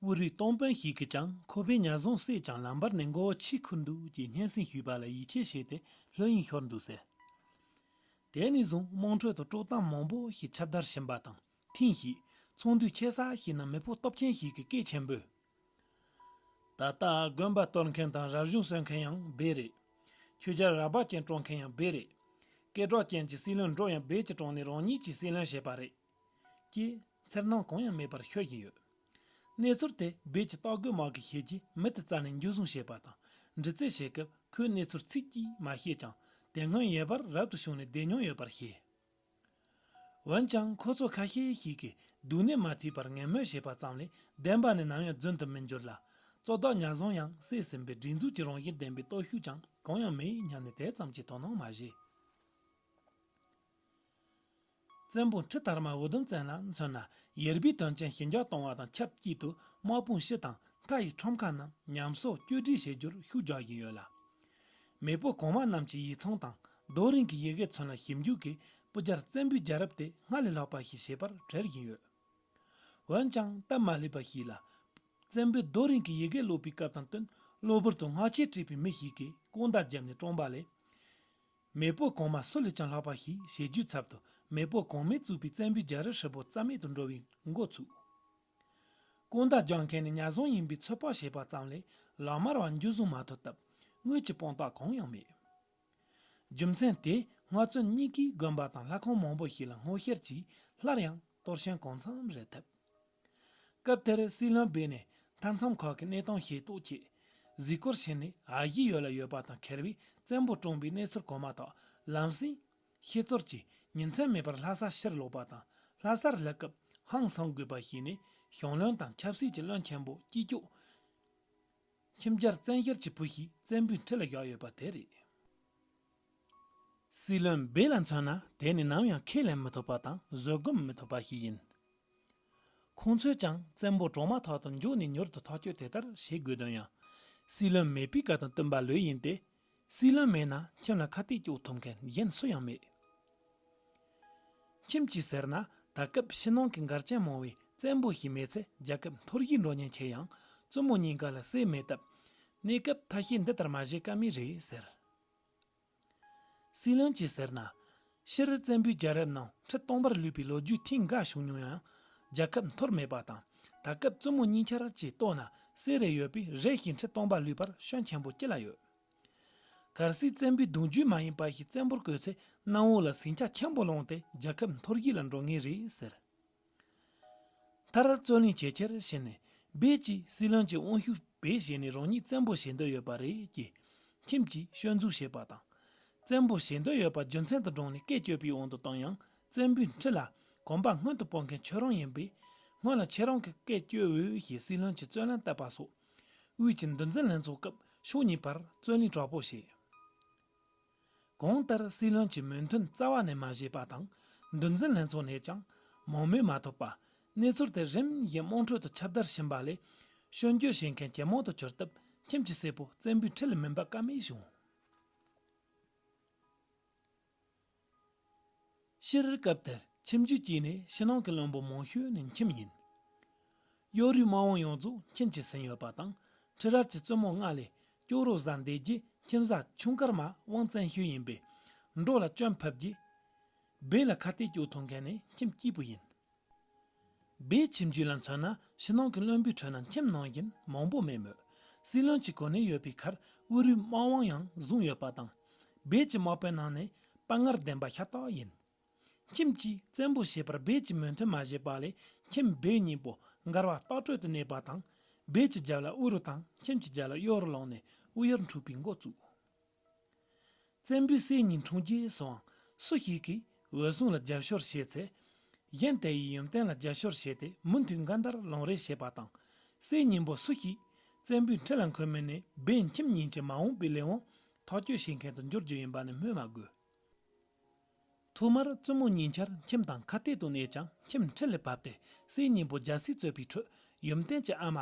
དབུ་རུའི་སྟོང་དཔོན་ཞིག་གིས་ཀྱང་ཁོ་པས་ཉ་བཟང་བསད་ཀྱང་ལམ་བར་ནས་མགོ་བོ་ཕྱིས་ཁུར་འདུག་ཅེས་སྙན་སེང་ཞུས་པ་ལ་ཡིད་ཆེས་བྱས་ཏེ་ལྷོད་གཡེང་ཤོར་འདུག་ཟེར། དེ་ནས་བཟུང་དམངས་ཁྲོད་དུ་དཀྲོག་གཏམ་མང་པོ་ཞིག་ཁྱབ་བརྡལ་ཕྱིན་པ་དང་། ཐེངས་ཤིག་ཚོང་འདུས་ཆེ་ས་ཞིག་ན་མི་ཕོ་སྟོབས་ཆེན་ཞིག་གིས་སྐད་ཆེན་པོས། ད་ལྟ་དགོན་པ་གཏོར་མཁན་དང་རབ་བྱུང་གསོད་མཁན་ཡང་སྦས་རེད། ཆོས་རྒྱལ་རལ་པ་ཅན་བཀྲོངས་མཁན་ཡང་སྦས་རེད། སྐད་གྲགས་ཅན་གྱི་སྲིད་བློན་འབྲོ་ཡང་སྦས་ཀྱིས་བཀྲོངས་ནས་རང་ཉིད་ཀྱིས་སྲིད་བློན་བྱས་པ་རེད། ཅེས་འཚེར་སྣང་གང་ཡང་མེད་པར་ཤོད་བཞིན་ཡོད། གནས་ཚུལ་དེ་སྦས་ཀྱི་སྟག་རྒོད་དམག་གིས་ཤེས་རྗེས་མུ་མཐུད་རྩ་ནས་འཇུ་བཟུང་བྱས་པ་དང་། འདྲི་རྩད་བྱེད་སྐབས་ཁོས་གནས་ཚུལ་ཚིག་གཅིག་མ་བཤད་ཀྱང་། དེ་སྔོན་ཡེར་པར་རབ་ཏུ་བྱུང་ནས་བསྡད་མྱོང་ཡོད་པར་བཤད། འོན་ཀྱང་ཁོ་ཚོ་ཁ་ཤས་ཤིག་གིས་སྡུག་ནད་མ་ཐེག་པར་ངན་སྨོད་བྱས་པ་ཙམ་ལས་བདེན་པ་ནི་ནམ་ཡང་རྫུན་དུ་མི་འགྱུར་ལ། གཙུག་ཏོར་ཉ་བཟང་ཡང་བསད་ཟིན་པའི་སྒྲིག་འཛུགས་ཀྱི་རང་བཞིན་ལྡན་པའི་སྟོབས་ཤུགས་ཀྱང་གང་ཡང་མེད་སྙམ་ནས་དེ་ཙམ་གྱིས་དོ་སྣང་མ་བྱས། བཙན་པོ་ཁྲི་དར་མ་འུ་དུམ་བཙན་ལ་མཚོན་ན། ཡེར་པའི་དོན་རྐྱེན་ཞི་འཇགས་གཏོང་བ་དང་ཆབས་ཅིག་ཏུ་དམག་དཔུང་སྤྱི་དང་མཐའ་ཡི་ཁྲོམ་ཁ་རྣམས་ཉམས་གསོ་བཅོས་སྒྲིག་བྱེད་རྒྱུར་ཤུགས་རྒྱག་བཞིན་ཡོད་ལ། མེས་པོ་གོང་མ་རྣམས་ཀྱི་ཡིག་ཚང་དང་རྡོ་རིང་གི་ཡི་གེ་ཚུན་ལ་ཞིབ་འཇུག་གིས་སྤུ་རྒྱལ་བཙན་པོའི་རྒྱལ་རབས་དེ་སྔར་ལས་ལྷག་པ་ཞིག་བྱེད་པར་བྲེལ་བཞིན་ཡོད། འོན་ཀྱང་སྟབས་མ་ལེགས་པ་ཞིག་ལ། བཙན་པོས་རྡོ་རིང་གི་ཡི་གེ་ཀློག་པའི་སྐབས་དང་བསྟུན་གློ་བུར་དུ་སྔགས་ཆས་སྤྲས་པའི་མི་ཞིག་གིས་ལྐོག་མདའ་བརྒྱབ་ནས་བཀྲོངས་པ་ལས། མེས་པོ་གོང་མ་སུ་ལས་ཀྱང་ལྷག་པ་ཞིག་བྱེད་རྒྱུའི་ཚབ་ཏུ་མེས་པོ་གོང་མས་བཙུགས་པའི་བཙན་པོའི་རྒྱལ་རབས་ཧྲིལ་པོ་རྩ་མེད་དུ་འགྲོ་བའི་འགོ་ཚུགས། ལྐོག་མདའ་རྒྱག་མཁན་ནི་ཉ་བཟང་ཡིན་པའི་ཚོད་དཔག་བྱས་པ་ཙམ་ལས་ལག་དམར་བ་འཇུ་བཟུང་མ་ཐུབ་སྟབས་དངོས་ཀྱི་དཔང་རྟགས་གང་ཡང་མེད། རྒྱུ་མཚན་དེས་སྔགས་བཙུན་གཉིས་ཀྱིས་དགོན་པ་དང་ལྷ་ཁང་མང་པོ་ཞིག་ལ་སྔོག་བཤེར་གྱིས་སླར་ཡང་གཏོར་སྐྱོན་གང་འཚམ་རེ་ཐེབས། སྐབས་དེར་སྲིད་བློན་སྦས་ནས་མཐའ་མཚམས་ཁག་གི་གནས་སྟངས་ཤེས་རྟོགས་ཆེད་གཟིགས་སྐོར་ཕྱིན་ནས་ཨ་ཞེ་ཡོད་ལ་ཡོད་པ་དང་ཁེར་བའི་བཙན་པོ་བཀྲོངས་པའི་གནས་ཚུལ་གོ་མ་ཐག་ལམ་སེང་ཤེས་ཚོར་གྱིས་ཉིན་མཚན་མེད་པར་ལྷ་ས་ཕྱིར་ལོག་པ་དང་། ལྷ་སར་སླེབས་སྐབས་ཧང་སང་དགོས་པ་ཞིག་ནི་ཞང་བློན་དང་ཆབ་སྲིད་ཀྱི་བློན་ཆེན་པོ་སྐྱིད་ཅོག་ཁྱིམ་རྒྱལ་བཙན་ཤེར་གྱི་བུ་ཞིག་བཙན་པོའི་ཁྲི་ལ་བཞག་ཡོད་པ་དེ་རེད། སྲིད་བློན་སྦས་ལ་མཚོན་ན་དེ་ནི་ནམ་ཡང་ཁས་ལེན་མི་ཐུབ་པ་དང་བཟོད་སྒོམ་མི་ཐུབ་པ་ཞིག་ཡིན། ཁོང་ཚོས་ཀྱང་བཙན་པོ་གྲོངས་མ་ཐག་ཏུ་མགྱོགས་ནས་མྱུར་དུ་ཐག་གཅོད་དེ་ལྟར་བྱེད་དགོས་དོན་ཡང་། སྲིད་བློན་མེད་པའི་སྐབས་དང་བསྟུན་པ་ལོས་ཡིན་ཏེ། སྲིད་བློན་མེད་ན་ཁྱིམ་ལ་ཁ་གཏད་གཅོག་ཐུབ་མཁན་གཞན་སུ་ཡང་མེད། ཁྱིམ་གྱིས་ཟེར་ན་ད་སྐབས་ཕྱི་ནང་གི་འགལ་རྐྱེན་མང་བས་བཙན་པོ་ཞིག་མེད་ཚེ་རྒྱལ་ཁབ་འཐོར་ཞིག་འགྲོ་ཉེན་ཆེ་ཡང་བཙུན་མོ་གཉིས་ཀ་ལ་སྲས་མེད་སྟབས། གནས་སྐབས་ཐབས་ཤེས་འདི་ལྟར་མ་བྱེད་ཀ་མེད་རེད་ཟེར། སྲིད་བློན་གྱིས་ཟེར་ན། སྤྱིར་བཙན་པོའི་རྒྱལ་རབས་ནང་ཁྲི་སྟོང་པར་ལུས་པའི་ལོ་རྒྱུས་ཐེངས་འགའ་བྱུང་མྱོང་ཡང་། རྒྱལ་ཁབ་འཐོར་མེད་པ་དང་ད་སྐབས་བཙུན་མོ་གཉིས་ཆར་གྱི་ལྟོ་ན་སྲས་རེ་ཡོད་པས་རེ་ཞིག་ཁྲི་སྟོང་པ་ལུས་པར་སྐྱོན་ཆེན་པོ་ཅི་ལ་ཡོད། གལ་སྲིད་བཙན་པོའི་གདུང་རྒྱུད་མ་ཡིན་པ་ཞིག་བཙན་པོར་བསྐོས་ཚེ་གནམ་འོག་ལ་ཟིང་ཆ་ཆེན་པོ་ལངས་ཏེ་རྒྱལ་ཁབ་འཐོར་ཞིག་ལ་འགྲོ་ངེས་རེད་ཟེར། མཐར་རྩོད་གླེང་ཇེ་ཆེར་ཕྱིན་ནས་སྦས་ཀྱིས་སྲིད་བློན་གྱི་དབང་ཤུགས་བེད་སྤྱད་ནས་རང་ཉིད་བཙན་པོ་བྱེད་འདོད་ཡོད་པ་རེད་ཅེས་ཁྱིམ་གྱིས་སྐྱོན་འཛུགས་བྱས་པ་དང་། བཙན་པོ་བྱེད་འདོད་ཡོད་པ་རྒྱུ་མཚན་དུ་བགྲངས་ནས་སྐད་བསྐྱོད་པའི་དབང་དུ་བཏང་ཡང་བཙན་པོའི་ཁྲི་ལ་གོམ་པ་སྔོན་དུ་སྤོ་མཁན་ཁྱོད་རང་ཡིན་པས་སྔོན་ལ་ཁྱེད་རང་གིས་སྐད་བསྐྱོད་འོས་ཞེས་སྲིད་བློན་གྱིས་རྩོད་ལན་བཏབ་པ་སོགས་དབུས་ཀྱི་འདུ་འཛིན་ལྷན་ཚོགས་སྐབས་ཕྱོགས་གཉིས་བར་རྩོད་གླེང་དྲག་པོ་བྱས། གང་ལྟར་སྲིད་བློན་གྱི་མོས་མཐུན་རྩ་བ་ནས་མ་བྱས་པ་དང་འདུ་འཛིན་ལྷན་ཚོགས་ནས་ཀྱང་མང་མོས་མ་ཐོབ་པ། གནས་ཚུལ་དེ་རིམ་བཞིན་དམངས་ཁྲོད་དུ་ཁྱབ་བརྡལ་ཕྱིན་པ་ལས་སྐྱོན་བརྗོད་བྱེད་མཁན་ཇེ་མང་དུ་གྱུར་སྟབས་ཁྱིམ་གྱི་སྲས་པོ་བཙན་པོའི་ཁྲི་ལ་མི་འབབ་ཀ་མེད་བྱུང་། སྤྱིར་སྐབས་དེར་ཁྱིམ་རྒྱུད་ཀྱི་ནས་ཕྱི་ནང་གི་བློན་པོ་མང་ཤོས་ནི་ཁྱིམ་ཡིན། གཡོ་རུའི་དམག་དབང་ཡོངས་རྫོགས་ཁྱིམ་གྱིས་ཟིན་ཡོད་པ་དང་ཁྲི་རལ་གྱི་བཙུན་མོ་ལྔ་ལས་ཅོག་རོ་བཟའ་འདས་རྗེས་ཁྱིམ་བཟའ་ཆུང་དཀར་མ་དབང་བཙན་ཤོས་ཡིན་པས་འགྲོ་ལ་སྐྱོན་ཕབ་རྗེས་སྦས་ལ་ཁ་གཏད་གཅོག་ཐུབ་མཁན་ནི་ཁྱིམ་གཅིག་པུ་ཡིན། སྦས་ཁྱིམ་རྒྱུད་ལ་མཚོན་ན་ཕྱི་ནང་གི་བློན་པོའི་ཁྲོད་ན་ཁྱིམ་ནང་བཞིན་མང་པོ་མེད་མོད། སྲིད་བློན་གྱི་གོ་གནས་ཡོད་པའི་ཁར་དབུ་རུའི་དམག་དབང་ཡང་བཟུང་ཡོད་པ་དང་། སྦས་ཀྱི་དམག་དཔོན་ནང་ནས་དཔའ་ངར་ལྡན་པ་ཤ་སྟག་ཡིན། ཁྱིམ་གྱིས་བཙན་པོ་བྱེད་པར་སྦས་ཀྱི་མོས་མཐུན་མ་བྱས་པ་ལས་ཁྱིམ་སྦས་གཉིས་པོ་འགལ་བ་ལྟག་སྤྲོད་དུ་གནས་པ་དང་། སྦས་ཀྱི་རྒྱབ་ལ་དབུ་རུ་དང་ཁྱིམ་གྱི་རྒྱབ་ལ་གཡོ་རུ་ལངས་ནས་དབུ་གཡོར་འཁྲུག་པའི་འགོ་བཙུགས། བཙན་པོའི་སྲས་གཉིས་འཁྲུངས་རྗེས་སུའང་སུ་ཞིག་གིས་འོད་སྲུང་ལ་རྒྱབ་སྐྱོར་བྱས་ཚེ། གཞན་དེ་ཡིས་ཡོན་ཏན་ལ་རྒྱབ་སྐྱོར་བྱས་ཏེ་མུ་མཐུད་འགལ་ཟླར་ལངས་རེས་བྱེད་པ་དང་། སྲས་གཉིས་པོ་སུ་ཞིག་བཙན་པོའི་ཁྲི་ལ་འཁོད་མིན་ནས་སྦས་ཁྱིམ་གཉིས་ཀྱི་མ་འོངས་པའི་ལས་དབང་ཐག་གཅོད་བྱེད་མཁན་དུ་འགྱུར་རྒྱུ་ཡིན་པ་ནི་སྨོས་མ་དགོས། ཐོག་མར་བཙུན་མོ་གཉིས་ཆར་ཁྱིམ་དང་ཁ་གཏད་དུ་གནས་ཀྱང་ཁྱིམ་ཁྲི་ལས་བབས་ཏེ་སྲས་གཉིས་པོ་རྒྱལ་སྲིད་རྩོད་པའི་ཁྲོད་ཡོན་ཏན་གྱི་ཨ་མ།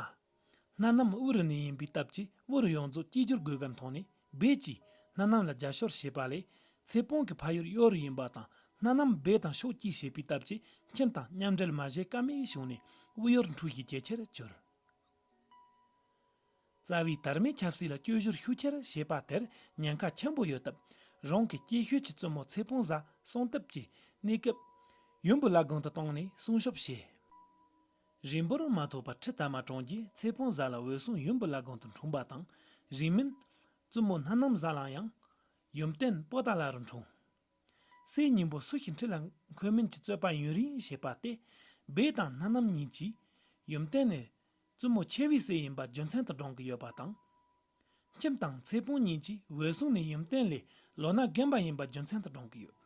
སྣ་ནམ་དབུ་རུ་ནས་ཡིན་པའི་སྟབས་ཀྱིས་དབུ་རུ་ཡོངས་རྫོགས་གཅིག་གྱུར་དགོས་པ་མཐོང་ནས་སྦས་ཀྱིས་སྣ་ནམ་ལ་རྒྱབ་སྐྱོར་བྱས་པ་ལས་ཚེ་སྤོང་གི་ཕ་ཡུལ་གཡོ་རུ་ཡིན་པ་དང་སྣ་ནམ་སྦས་དང་ཕྱོགས་གཅིག་བྱས་པའི་སྟབས་ཀྱིས་ཁྱིམ་དང་མཉམ་འབྲེལ་མ་བྱས་ཀ་མེད་བྱུང་ནས་དབུ་གཡོར་འཁྲུག་གཞི་ཇེ་ཆེར་གྱུར། རྩ་བའི་དར་མའི་ཆབ་སྲིད་ལ་བཅོས་བསྒྱུར་ཤུགས་ཆེར་བྱས་པ་དེར་ཉེན་ཁ་ཆེན་པོ་ཡོད་སྟབས་རང་གི་སྐྱེས་ཤོས་ཀྱི་བཙུན་མོ་ཚེ་སྤོང་བཟའ་གསང་ཐབས་ཀྱིས་གནས་སྐབས་ཡུམ་བུ་བླ་སྒང་དུ་བཏང་ནས་སྲུང་སྐྱོབ་བྱས། རིང་པོར་མ་ཐོགས་པར་ཁྲི་དར་མ་གྲོངས་རྗེས་ཚེ་སྤོང་བཟའ་ལ་འོད་སྲུང་ཡུམ་བུ་བླ་སྒང་དུ་འཁྲུངས་པ་དང་། རིང་མིན། བཙུན་མོ་སྣ་ནམ་བཟའ་ལ་ཡང་། ཡུམ་བརྟན་པོ་ཏཱ་ལ་རུ་འཁྲུངས། སྲས་གཉིས་པོ་སུ་ཞིག་ཁྲི་ལ་འཁོད་མིན་གྱི་རྩོད་པ་ཡུན་རིང་བྱས་པ་སྟེ། སྦས་དང་སྣ་ནམ་གཉིས་ཀྱིས་ཡུམ་བརྟན་ནས་བཙུན་མོ་ཆེ་བའི་སྲས་ཡིན་པ་རྒྱུ་མཚན་དུ་བགྲང་གི་ཡོད་པ་དང་། ཁྱིམ་དང་ཚེ་སྤོང་གཉིས་ཀྱིས་འོད་སྲུང་ནས་ཡུམ་བརྟན་ལས་ལོ་ན་རྒན་པ་ཡིན་པ་རྒྱུ་མཚན་དུ་བགྲང་གི་ཡོད།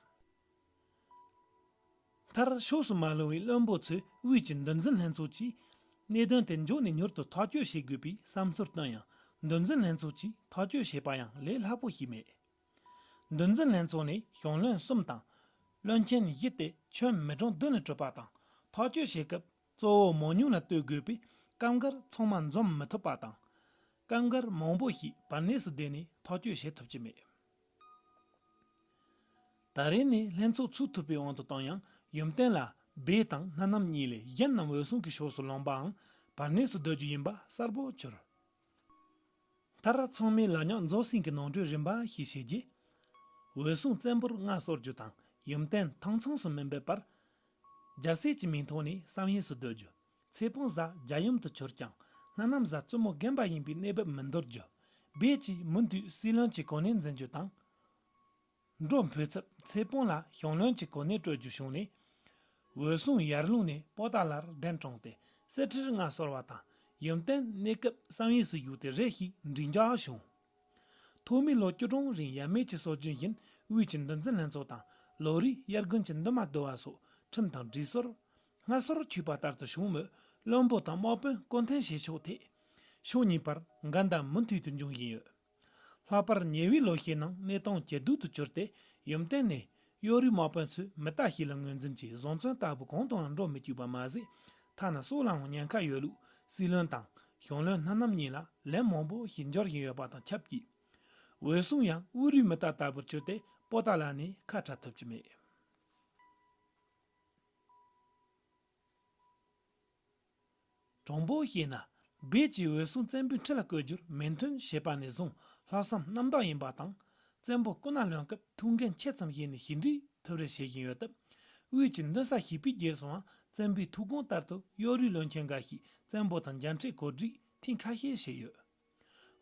མཐར་ཕྱོགས་སུ་མ་ལྷུང་བའི་བློན་པོ་ཚོས་དབུས་ཀྱི་འདུ་འཛིན་ལྷན་ཚོགས་ཀྱིས་གནད་དོན་དེ་མགྱོགས་ནས་མྱུར་དུ་ཐག་གཅོད་བྱེད་དགོས་པའི་བསམ་ཚུལ་བཏོན་ཡང་འདུ་འཛིན་ལྷན་ཚོགས་ཀྱིས་ཐག་གཅོད་བྱས་པ་ཡང་ལས་སླ་པོ་ཞིག་མེད། འདུ་འཛིན་ལྷན་ཚོགས་ནས་གཞུང་བློན་གསུམ་དང་། བློན་ཆེན་བཞི་སྟེ་ཁྱོན་མི་གྲངས་བདུན་ལས་གྲུབ་པ་དང་ཐག་གཅོད་བྱེད་སྐབས་གཙོ་བོ་མང་ཉུང་ལ་ལྟོས་དགོས་པས་སྐབས་འགར་ཚང་མ་འཛོམས་མི་ཐུབ་པ་དང་། སྐབས་འགར་མང་པོ་ཞིག་བར་གནས་སུ་བསྡད་ནས་ཐག་གཅོད་བྱེད་ཐུབ་ཀྱི་མེད། ད་རེས་ནས་ལྷན་ཚོགས་ཚུགས་ཐུབ་པའི་དབང་དུ་བཏང་ཡང་ཡུམ་བརྟན་ལ་སྦས་དང་སྣ་ནམ་གཉིས་ལས་གཞན་རྣམས་འོད་སྲུང་གི་ཕྱོགས་སུ་ལངས་པའང་བར་གནས་སུ་སྡོད་རྒྱུ་ཡིན་པ་གསལ་པོ་གྱུར། མཐར་ཚང་མས་ལ་ཉག་རྫོགས་ཟིན་གྱི་ནང་ཁྲོལ་རིམ་པ་ཞིག་བྱས་རྗེས། འོད་སྲུང་བཙན་པོར་མངའ་གསོལ་རྒྱུ་དང་ཡུམ་བརྟན་ཐང་ཚང་སུ་མི་འབེབས་པར། རྒྱལ་སྲས་ཀྱི་མིང་ཐོག་ནས་བསམ་ཡས་སུ་སྡོད་རྒྱུ། ཚེ་སྤོང་བཟའ་རྒྱལ་ཡུམ་དུ་གྱུར་ཀྱང་སྣ་ནམ་བཟའ་བཙུན་མོ་རྒན་པ་ཡིན་པའི་གནས་བབ་མི་འདོར་རྒྱུ། སྦས་ཀྱིས་མུ་མཐུད་སྲིད་བློན་གྱི་གོ་གནས་འཛིན་རྒྱུ་དང་། འགྲོ་འཕོས་ཚབ་ཚེ་སྤོང་ལ་གཞུང་བློན་གྱི་གོ་གནས་སྤྲོད་རྒྱུ་བྱུང་ནས། འོད་སྲུང་ཡར་ཀླུང་ནས་པོ་ཏཱ་ལར་གདན་དྲངས་ཏེ་གསེར་ཁྲིར་མངའ་གསོལ་བ་དང་ཡུམ་བརྟན་གནས་སྐབས་བསམ་ཡས་སུ་བཞུགས་ཏེ་རེ་ཞིག་འགྲིག་འཇགས་བྱུང་། ཐོག་མའི་ལོ་བཅུ་གྲངས་རིང་ཡབ་མེས་ཀྱི་སྲོལ་རྒྱུན་བཞིན་དབུས་ཀྱི་འདུ་འཛིན་ལྷན་ཚོགས་དང་ལོ་རེའི་དབྱར་དགུན་གྱི་འདུན་མ་བསྡུ་བ་སོགས་ཁྲིམས་དང་སྒྲིག་སྲོལ། སྔ་སོར་ཆུད་པ་ལྟར་དུ་བྱུང་མོད་བློན་པོ་དང་དམག་དཔོན་བསྐོ་འཐེན་བྱེད་ཕྱོགས་ཐད། ཕྱོགས་གཉིས་བར་འགལ་ཟླ་མུ་མཐུད་དུ་འབྱུང་བཞིན་ཡོད། ལྷག་པར་ཉེ་བའི་ལོ་ཤས་ནང་གནས་སྟངས་ཇེ་སྡུག་ཏུ་གྱུར་ཏེ་ཡུམ་བརྟན་ནས་གཡོ་རུའི་དམག་དཔོན་ཚོས་མི་ལྟ་ཞིག་ལ་ངོས་འཛིན་གྱིས་བཟང་བཙོན་ལྟ་བུ་གང་དུའང་འགྲོ་མི་བཅུག་པ་མ་ཟད་ཐ་ན་སྲོག་ལའང་ཉེན་ཁ་ཡོད་ལུགས་སྲིད་བློན་དང་གཞུང་བློན་སྣ་ནམ་གཉིས་ལ་ལན་མང་པོ་ཞིག་འབྱོར་བཞིན་ཡོད་པ་དང་ཆབས་ཅིག་འོད་སྲུང་ཡང་དབུ་རུའི་མི་རྟ་ལྟ་བུར་གྱུར་ཏེ་པོ་ཏཱ་ལ་ནས་ཁ་བྲལ་ཐུབ་ཀྱི་མེད། དྲང་པོ་བཤད་ན། སྦས་ཀྱིས་འོད་སྲུང་བཙན་པོའི་ཁྲི་ལ་བཀོད་རྒྱུར་མོས་མཐུན་བྱས་པ་ནས་བཟུང་ལྷག་བསམ་རྣམ་དག་ཡིན་པ་དང་། བཙན་པོ་སྐུ་ན་ལོན་སྐབས་ཐུགས་འགན་ཆེ་ཙམ་བཞེས་ནས་ཞི་འགྲིག་ཐུབ་རེ་བྱེད་བཞིན་ཡོད་སྟབས། དབུས་ཀྱི་མདུན་ས་ཞིག་པའི་རྗེས་སུའང་བཙན་པོའི་ཐུགས་དགོངས་ལྟར་དུ་གཡོ་རུའི་བློན་ཆེན་འགའ་ཞིག་བཙན་པོ་དང་མཇལ་འཕྲད་གོ་སྒྲིག་ཐེངས་ཁ་ཤས་བྱས་ཡོད།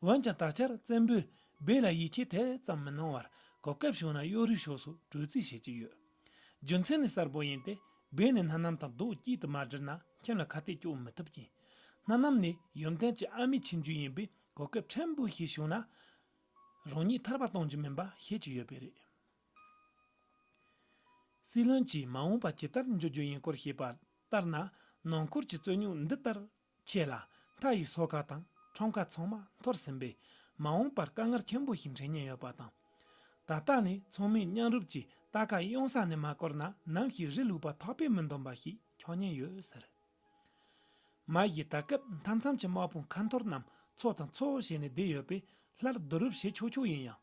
འོན་ཀྱང་ད་ཆར་བཙན་པོས་སྦས་ལ་ཡིད་ཆེས་དེ་ཙམ་མི་གནང་བར་གོ་སྐབས་བྱུང་ན་གཡོ་རུའི་ཕྱོགས་སུ་བྲོས་རྩིས་བྱེད་ཀྱི་ཡོད། རྒྱུ་མཚན་ནི་གསལ་པོ་ཡིན་ཏེ། སྦས་ནི་སྣ་ནམ་དང་རྡོ་གཅིག་ཏུ་མ་སྒྲིལ་ན་ཁྱིམ་ལ་ཁ་གཏད་གཅོག་མི་ཐུབ་ཅིང་། སྣ་ནམ་ནི་ཡོན་ཏན་གྱི་ཨ་མའི་ཆུང་རྒྱུད་ཡིན་པས་གོ་སྐབས་ཕྲན་བུ་ཞིག་བྱུང་ན། རང་ཉིད་ཐར་པ་གཏོང་རྒྱུ་མིན་པ་ཤེས་ཀྱི་ཡོད་པས་རེད། སྲིད་བློན་གྱིས་མ་འོངས་པ་ཇི་ལྟར་འགྱུར་རྒྱུ་ཡིན་སྐོར་བཤད་པ་ལྟར་ན། ནང་ཁུལ་གྱི་རྩོད་རྙོག་འདི་ལྟར་ཆེ་ལ། མཐའ་ཡི་སོ་ཁ་དང་ཁྲོམ་ཁ་ཚང་མ་འཐོར་ཟིན་པས། མ་འོངས་པར་དཀའ་ངལ་ཆེན་པོ་ཞིག་འཕྲད་ཉེན་ཡོད་པ་དང་། ད་ལྟ་ནས་ཚང་མས་མཉམ་རུབ་ཀྱིས་རྟ་ཁ་གཡོན་ས་ནས་མ་བསྐོར་ན་ནམ་ཞིག་རི་ལུག་པ་ཐག་པས་མི་འདོམས་པ་ཞིག་ཆགས་ཉེན་ཡོད་ཟེར། མ་གཞི་ད་སྐབས་མཐའ་མཚམས་ཀྱི་དམག་དཔུང་ཁ་འཐོར་རྣམས་ཚོ་དང་ཚོ་བྱས་ནས་བསྡད་ཡོད་པས་སླར་བསྡུ་རུབ་བྱེད་ཆོག་ཆོག་ཡིན་ཡང་།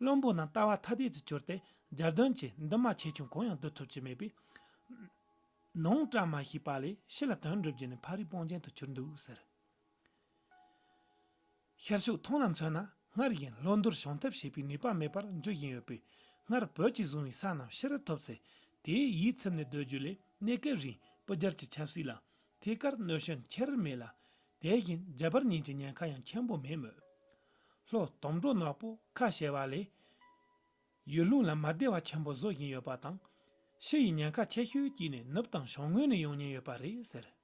བློན་པོ་རྣམས་ལྟ་བ་ཐ་དད་དུ་གྱུར་ཏེ་རྒྱལ་དོན་གྱི་འདུན་མ་ཆེ་ཆུང་གང་ཡང་བསྡུ་ཐུབ་ཀྱི་མེད་པས། ནང་བཀྲ་མ་ཤིས་པ་ལས་ཕྱི་ལ་དོན་འགྲུབ་རྒྱུ་ནི་ཕ་རིའི་དཔུང་ཆེན་དུ་གྱུར་འདུག་ཟེར། ཤར་ཕྱོགས་ཐང་ལ་མཚོན་ན་སྔར་བཞིན་ལྷོ་འདོར་བྱང་ཐབས་བྱེད་པའི་ནུས་པ་མེད་པར་འགྱུར་བཞིན་ཡོད་པས། སྔར་བོད་ཀྱིས་བཟུང་བའི་ས་རྣམས་ཕྱིར་ཐོབ་ཚེ་དེའི་ཡིད་ཚིམ་ནས་སྡོད་རྒྱུ་ལས་གནས་སྐབས་རིང་སྤུ་རྒྱལ་གྱི་ཆབ་སྲིད་ལ་ཐད་ཀར་གནོད་སྐྱོན་ཆེ་རུ་མེད་ལ། དེ་བཞིན་རྒྱ་བལ་གཉིས་ཀྱི་ཉེན་ཁ་ཡང་ཆེན་པོ་མེད་མོད། ལྷོ་དོམ་གྲོ་ནག་པོ་ཁ་ཕྱེ་བ་ལས། ཡུལ་ལུང་ལ་མ་བདེ་བ་ཆེན་པོ་བཟོ་བཞིན་ཡོད་པ་དང་། ཕྱི་ཡི་ཉེན་ཁ་ཆེ་ཤོས་ཀྱིས་ནི་ནུབ་དང་བྱང་ངོས་ནས་ཡོང་ཉེན་ཡོད་པ་རེད་ཟེར།